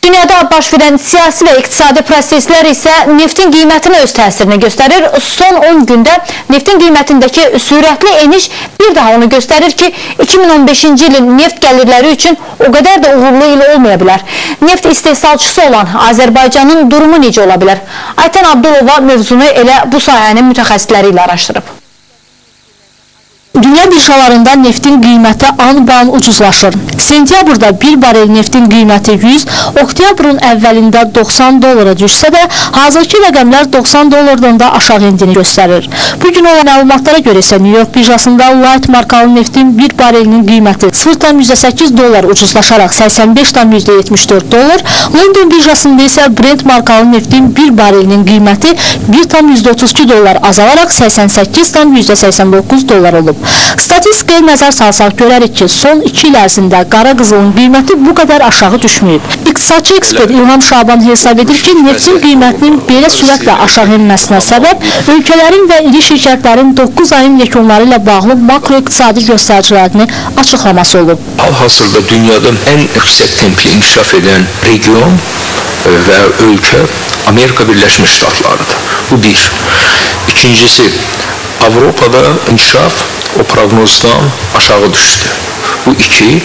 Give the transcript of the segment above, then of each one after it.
Dünyada baş verən siyasi və iqtisadi proseslər isə neftin qiymətinə öz təsirini göstərir. Son 10 gündə neftin qiymətindəki sürətli eniş bir daha onu göstərir ki, 2015-ci ilin neft gəlirləri üçün o qədər də uğurlu il olmaya bilər. Neft istehsalçısı olan Azərbaycanın durumu necə ola bilər? Aytən Abdulova mövzunu elə bu sahənin mütəxəssisləri ilə araşdırıb. Dünya birjalarında neftin qiyməti an-ban ucuzlaşır. Sentyabrda bir barel neftin qiyməti 100, oktyabrın əvvəlində 90 dollara düşsə də, hazırki rəqəmlər 90 dollardan da aşağı indiyini göstərir. Bugün olan məlumatlara görə isə New York birjasında Light markalı neftin bir barelinin qiyməti 0,8 dollar ucuzlaşaraq 85,74 dollar, London birjasında isə Brent markalı neftin bir barelinin qiyməti 1,32 dollar azalaraq 88,89 dollar olub. Statistikaya nəzər salsaq görərik ki, son 2 il ərzində qara qızılın qiyməti bu qədər aşağı düşməyib. İqtisadçı ekspert İlham Şaban hesab edir ki, neftin qiymətinin belə sürətlə aşağı enməsinə səbəb ölkələrin və iri şirkətlərin 9 ayın yekunları ilə bağlı makroiqtisadi göstəricilərini açıqlaması olub. Hal-hazırda dünyada ən yüksək templi inkişaf edən region və ölkə Amerika Birləşmiş Ştatlarıdır. Bu bir. İkincisi, Avropada inkişaf o proqnozdan aşağı düşdü. Bu iki.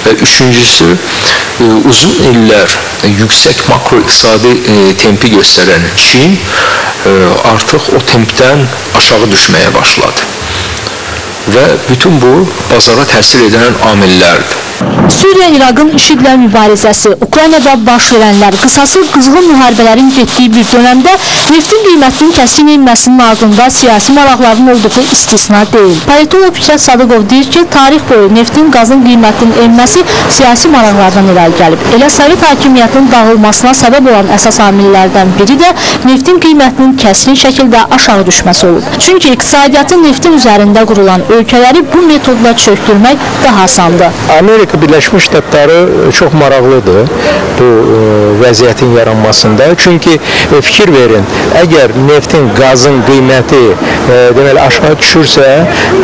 Və üçüncüsü, uzun illər yüksək makroiqtisadi tempi göstərən Çin artıq o tempdən aşağı düşməyə başladı. Və bütün bu bazara təsir edən amillərdir. Suriya-İraqın IŞİD-lə mübarizəsi, Ukraynada baş verənlər, qısası qızğın müharibələrin getdiyi bir dönəmdə neftin qiymətinin kəskin enməsinin ardında siyasi maraqların olduğu istisna deyil. Politolog Fikrət Sadıqov deyir ki, tarix boyu neftin, qazın qiymətinin enməsi siyasi maraqlardan irəli gəlib. Elə Sovet hakimiyyətinin dağılmasına səbəb olan əsas amillərdən biri də neftin qiymətinin kəskin şəkildə aşağı düşməsi olub. Çünki iqtisadiyyatı neftin üzərində qurulan ölkələri bu metodla çökdürmək daha asandır. Amerika Birləşmiş Ştatları çox maraqlıdır bu vəziyyətin yaranmasında. Çünki fikir verin, əgər neftin, qazın qiyməti deməli aşağı düşürsə,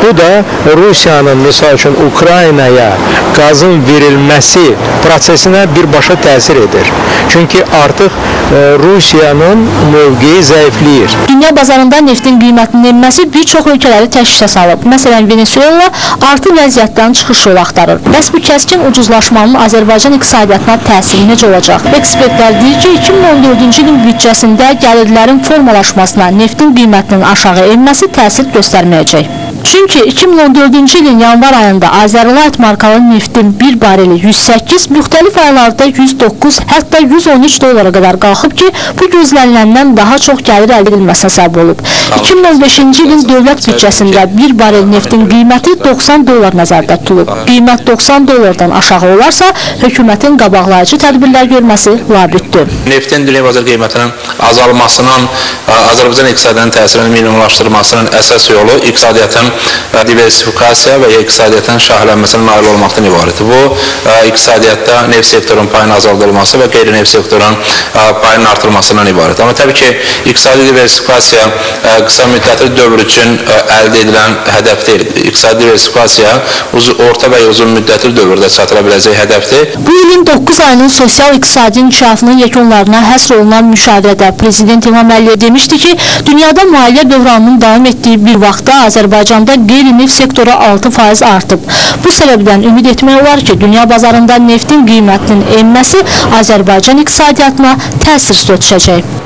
bu da Rusiyanın, misal üçün, Ukraynaya qazın verilməsi prosesinə birbaşa təsir edir. Çünki artıq Rusiyanın mövqeyi zəifləyir. Dünya bazarında neftin qiymətinin enməsi bir çox ölkələri təşvişə salıb. Məsələn, Venesuela artıq vəziyyətdən çıxış yolu axtarır. Bəs bu kəskin ucuzlaşmanın Azərbaycan iqtisadiyyatına təsiri necə olacaq? Ekspertlər deyir ki, 2014-cü ilin büdcəsində gəlirlərin formalaşmasına neftin qiymətinin aşağı enməsi təsir göstərməyəcək. Çünki 2014-cü ilin yanvar ayında Azərlight markalı neftin bir bareli 108, müxtəlif aylarda 109, hətta 113 dollara qədər qalxıb ki, bu gözləniləndən daha çox gəlir əldə edilməsinə səbəb olub. 2015-ci ilin dövlət büdcəsində bir barel neftin qiyməti 90 dollar nəzərdə tutulub. Qiymət 90 dollardan aşağı olarsa, hökumətin qabaqlayıcı tədbirlər görməsi labüddür. Neftin dünya bazar qiymətinin azalmasının, Azərbaycan iqtisadiyyatının təsirini minimumlaşdırmasının əsas yolu iqtisadiyyatın diversifikasiya və iqtisadiyyatın şahlənməsinə nail olmaqdan ibarətdir. Bu, iqtisadiyyatda neft sektorunun payının azaldılması və qeyri-neft sektorunun payının artırmasından ibarətdir. Amma təbii ki, iqtisadi diversifikasiya qısa müddətli dövr üçün əldə edilən hədəf deyil. İqtisadi diversifikasiya orta və uzun müddətli dövrdə çatıla biləcək hədəfdir. Bu ilin 9 ayının sosial-iqtisadi inkişafının yekunlarına həsr olunan müşavirədə Prezident İlham Əliyev demişdi ki, dünyada maliyyə dövranının davam etdiyi bir vaxtda Azərbaycanda qeyri-neft sektoru 6% artıb. Bu səbəbdən ümid etmək olar ki, dünya bazarında neftin qiymətinin enməsi Azərbaycan iqtisadiyyatına təsir ötüşəcək.